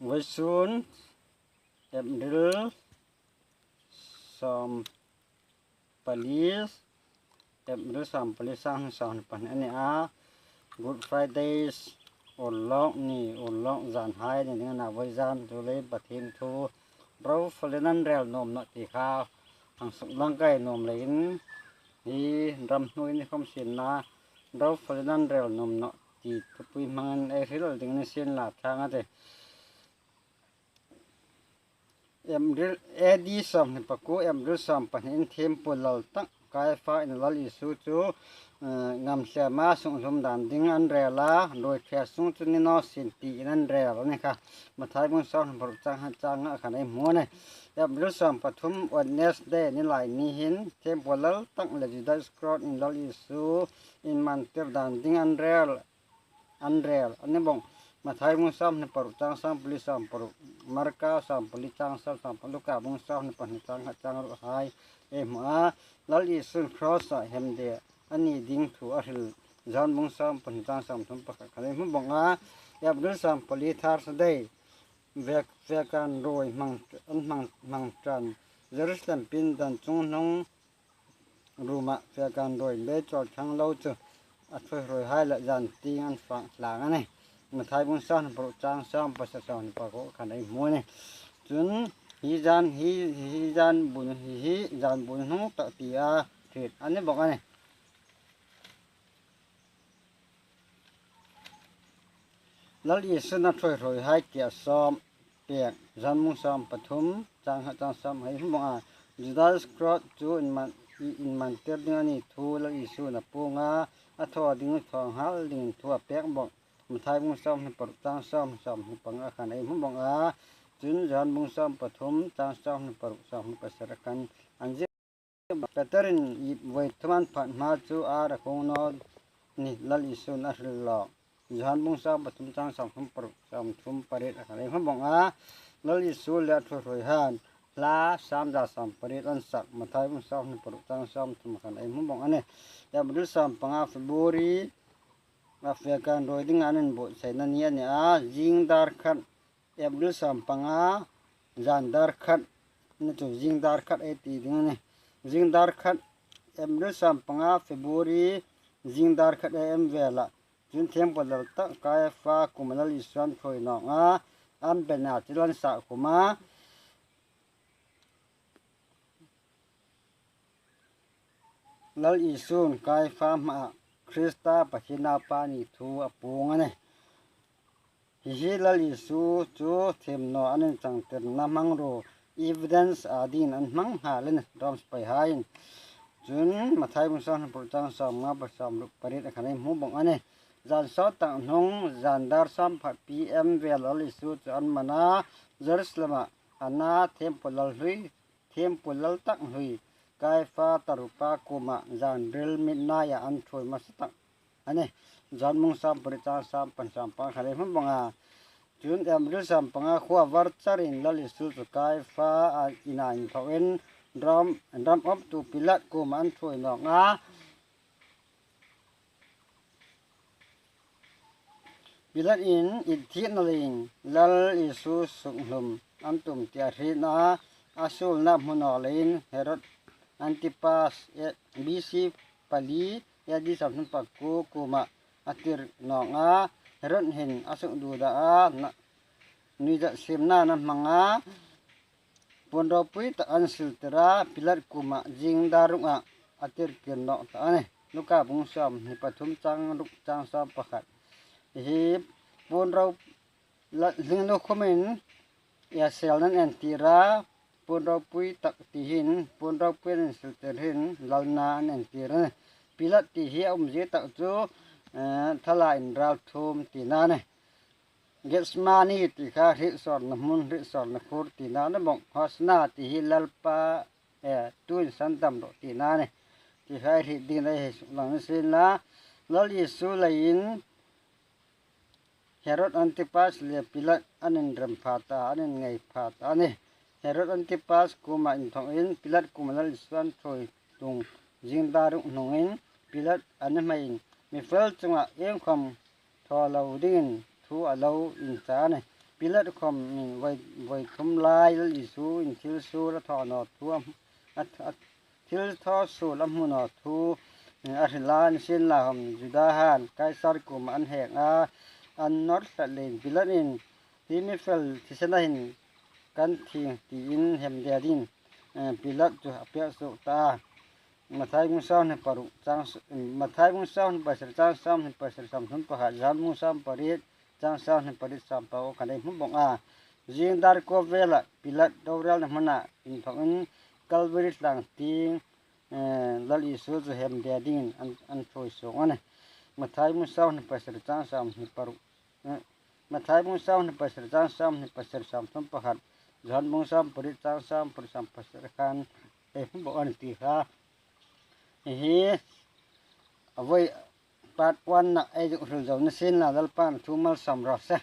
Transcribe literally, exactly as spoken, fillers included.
Vawisun April sawm pali, April sawm pali, sang hni sawm hni pahni a ni a. Good Friday, unlawk ni, unlawk zanhai ni ding a na, vawizan chu lei Pathien thu ro folin an rel nuom nawh ti kha hang suklang ka nuom leiin, hi ram hnuoi ni khom sienla ro folin an rel nuom nawh ti thupui hmangin ei hril ding ni sienla ṭhang a tih. April, A D sawm hni pakuo, April sawm pahni in thempu lal tak Kaifa in Lal Isu chu, eh, ngam hlema sunghlum dan ding an rel a, ruoi ṭhe sung chu ni naw sien tiin an rel a ni kha. Mathai bung sawm hni paruk chang, chang nga khan ei hmu a nih. April sawm pathum Wednesday ni lai ni hin thempu lal tak le Judas Iskariot in Lal Isu inmantir dan ding an rel an rel a ni bawk. Mathai bung sawm hni paruk chang sawm pali sawm paruk, Marka sawm pali chang sawm, sawm paruk, Luka bung sawm hni pahni chang khat chang ruk hai ei hmu a. Lal Isun cross-a hemde a ni ding thu a hril Johan bung sawm pahni chang sawm thum pakhat khan ei hmu bawk a. April sawm pali Thursday, vek, vekan ruoi hmang, an hmang, hmang ṭan Jerusalem pindan chunghnung ruoma vekan ruoi beichawl thang lo chu a thuoi ruoihai le zan tieng an fak tlang a nih. Mathai bung sawm hni paruk chang sawm pasari, sawm hni pakuo khan ei hmu a nih. Chun hi zan, hi, hi zan bun, hi, hi zan bun hnung tak tia hriet a ni bawk a nih. Lal Isun a thuoi ruoihai ke a sawm pek, Johan bung sawm pathum chang khat chang sawm hni ei hmu bawk a. Judas Iskariot chu inman, i, inmantir ding a ni thu Lal Isun a puong a, a thaw ding, thaw nghal ding thu a pek bawk. Mathai bung sawm hni paruk chang sawm, sawm hni panga khan ei hmu bawk a. Chun Johan bung sawm pathum chang sawm hni paruk, sawm hni pasari khan an ziek. Peterin ip voi thum an phat hma chu ar a khung naw ni Lal Isun a hril lawk. Johan bung sawm pathum chang sawm thum paruk, sawm thum pariet khan ei hmu bawk a. Lal Isu le a thuoi ruoihan hla sawm za sawm pariet an sak. Mathai bung sawm hni paruk chang sawm thum khan ei hmu bawk a nih. April sawm panga February a vekan ruoi dinga an inbuotsaina ni a ni a. Zing dar khat, April sawm panga, zan dar khat, ni chu zing dar khat ei ti ding a nih. Zing dar khat, April sawm panga February, zing dar khat A M vela chun thempu lal tak Kaifa kuoma Lal Isu an thuoi nawk a, an bena thil an sak kuoma Lal Isun Kaifa hmaa Krista Pathien Naupa ni thu a puong a nih. Hi hi Lal Isu chu thiem naw an inchangtirna hmangruo, evidence a dingin an hmang nghal a nih Rom sipaihaiin. Chun Mathai bung sawm hni paruk chang sawm nga pathum sawm ruk pariet khan ei hmu bawk a nih. Zan sawt tak hnung, zan dar sawm pakhat P M vel Lal Isu chu an man a, Jerusalema a na thempu lal hlui, thempu lal tak hlui Kaifa tarupa kuoma zan ril midnight-a an thuoi hmasa tak a nih. Johan bung sawm pariet chang sawm pahni sawm panga khan ei hmu bawk a. Chun April sawm panga khuo var charin Lal Isu chu Kaifa a ina inthawkin ram, ram awptu Pilat kuoma an thuoi nawk a. Pilatin it thietna leiin Lal Isu sukhlum an tum tia hriet a, a suolna hmu naw leiin Herod Antipas, eh, B C pali, A D sawmthum pakuo kuoma a tir nawk a, Herod hin a sukduda a, na, nuizat siemna an hmang a, puon ropui tak an siltir a, Pilat kuoma zing dar rukah a tirkir nawk ta a nih. Luka bung sawm hni pathum chang ruk chang sawm pakhat. Hi puon ro la, hlingnu khumin, ia sel nan entir a, puon ropui tak ti hin, puon ropui an siltir hin, lalna an entir a nih. Pilat ti hi a umzie tak chu, eh, thala inralthuom tina a nih. Gethsemane ti kha hrietsawrna hmun, hrietsawrna khur tina a ni bawk. Hosana ti hi Lalpa, eh, tuin sandam rawh tina a nih. Ti kha ei hriet dingin ei hei suklang ni sienla. Lal Isu leiin Herod Antipas le Pilat an inrem pha ta, an inngai pha ta a nih. Herod Antipas kuoma inthawkin Pilat kuoma Lal Isu an thuoi tung zing dar ruk hnungin Pilat a ni hmain mi fel chunga iengkhawm thaw lo dingin thu a lo inchah a nih. Pilat khawmin voi, voi thum lai Lal Isu in thil suol a thaw naw thu a, a, a, thil thaw suol a hmu naw thu, eh, a hril a, nisienlakhawm Juda han Kaisar kuomah an heng a, an nawr tlat leiin Pilat in, "Hi mi fel thisena hin kan thi," tiin hemde dingin, eh, Pilat chu a pek suok ta a. Mathai bung sawmhni paruk chang s-, Mathai bung sawmhni pasari chang sawmhni pasari, sawmthum pakhat, Johan bung sawm pariet chang sawmhni pariet, sawm pakua khan ei hmu bawk a. Zing dar kuo vela Pilat rorelna hmuna inthawkin Kalvari tlang tieng, eh, Lal Isu chu hemde dingin an, an ṭhuoi suok a nih. Mathai bung sawmhni pasari chang sawmhni paruk, eh, Mathai bung sawmhni pasari chang sawmhni pasari, sawmthum pakhat, Johan bung sawm pariet chang sawm pariet, sawm pasari khan ei hmu bawk a nih ti kha. Hi hi a voi part one-na ei zuk hril zo nisienla Lalpan thu malsawm raw se.